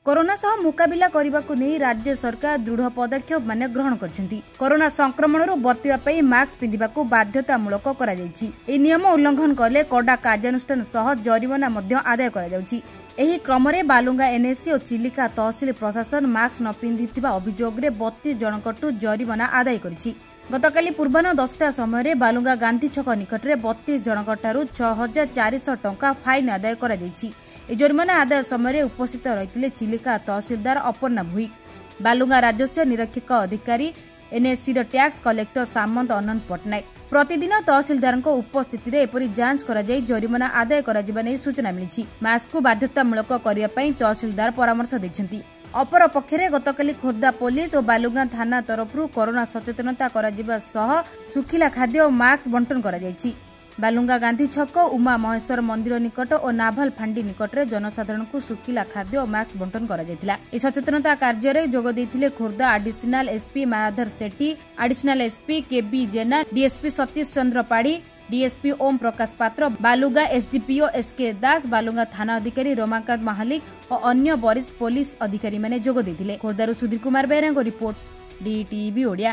Corona ସହ ମୁକାବିଲା କରିବାକୁ ନେଇ ରାଜ୍ୟ ସରକାର ଦୃଢ଼ ପଦକ୍ଷେପ ମାନ ଗ୍ରହଣ କରିଛନ୍ତି। କରୋନା ସଂକ୍ରମଣରୁ ବର୍ତ୍ତିବା ପାଇଁ ମାସ୍କ ପିନ୍ଧିବାକୁ ବାଧ୍ୟତାମୂଳକ କରାଯାଇଛି। ଏହି ନିୟମ ଉଲ୍ଲଂଘନ କଲେ କଡ଼ା କାର୍ଯ୍ୟାନୁଷ୍ଠାନ ସହ ଜରିମାନା ମଧ୍ୟ ଆଦାୟ କରାଯାଉଛି। ଏହି କ୍ରମରେ ବାଲୁଗାଁ ଏନ୍ଏସି ଓ ଚିଲିକା ତହସିଲ ପ୍ରଶାସନ ମାସ୍କ ନ ପିନ୍ଧିଥିବା ଅଭିଯୋଗରେ 32 ଜଣଙ୍କଠୁ ଜରିମାନା ଆଦାୟ କରିଛି। ଗତକାଲି ପୂର୍ବାହ୍ନ 10ଟା ସମୟରେ ବାଲୁଗାଁ ଗାନ୍ଧୀ ଛକ ନିକଟରେ 32 ଜଣଙ୍କଠାରୁ 6400 ଟଙ୍କା ଫାଇନ୍ ଆଦାୟ କରାଯାଇଛି। ଏହି ଜରିମାନା ଆଦାୟ ସମୟରେ ଉପସ୍ଥିତ ରହିଥିଲେ ଚିଲିକା ତହସିଲଦାର ଅପର୍ଣ୍ଣା ଭୋଇ, ବାଲୁଗାଁ ରାଜସ୍ୱ ନିରୀକ୍ଷକ ଅଧିକାରୀ, ଏନ୍ଏସିର ଟ୍ୟାକ୍ସ କଲେକ୍ଟର ସାମନ୍ତ ଅନନ୍ତ ପଟ୍ଟନାୟକ। ପ୍ରତିଦିନ ତହସିଲଦାରଙ୍କ ଉପସ୍ଥିତିରେ ଏପରି ଯାଞ୍ଚ କରାଯାଇ ଜରିମାନା ଆଦାୟ କରାଯିବା ନେଇ ସୂଚନା ମିଳିଛି। ମାସ୍କକୁ ବାଧ୍ୟତାମୂଳକ କରିବା ପାଇଁ ତହସିଲଦାର ପରାମର୍ଶ ଦେଇଛନ୍ତି। ଅପରପକ୍ଷରେ ଗତକାଲି ଖୋର୍ଦ୍ଧା ପୋଲିସ ଓ ବାଲୁଗାଁ ଥାନା ତରଫରୁ କରୋନା ସଚେତନତା କରାଯିବା ସହ ଶୁଖିଲା ଖାଦ୍ୟ ଓ ମାସ୍କ ବଣ୍ଟନ କରାଯାଇଛି। ବାଲୁଗାଁ ଗାନ୍ଧୀ ଛକ, ଉମା ମହେଶ୍ୱର ମନ୍ଦିର ନିକଟ ଓ ନାଭାଲ ଫାଣ୍ଡି ନିକଟରେ ଜନସାଧାରଣଙ୍କୁ ଶୁଖିଲା ଖାଦ୍ୟ ଓ ମାସ୍କ ବଣ୍ଟନ କରାଯାଇଥିଲା। ଏହି ସଚେତନତା କାର୍ଯ୍ୟରେ ଯୋଗ ଦେଇଥିଲେ Khordha additional SP Mayadhar Sethi, additional SP KB Jena, DSP Satish Chandra Padhi, DSP Om Prakash Patra, Balugaon SDPO SK Das, Balugaon ଥାନା ଅଧିକାରୀ ରମାକାନ୍ତ ମହାଲିକ ଓ ଅନ୍ୟ ବରିଷ୍ଠ ପୋଲିସ ଅଧିକାରୀମାନେ ଯୋଗ ଦେଇଥିଲେ। ଖୋର୍ଦ୍ଧାରୁ ସୁଧୀର କୁମାର ବେହେରାଙ୍କ ରିପୋର୍ଟ, ଡିଟିଭି ଓଡ଼ିଆ।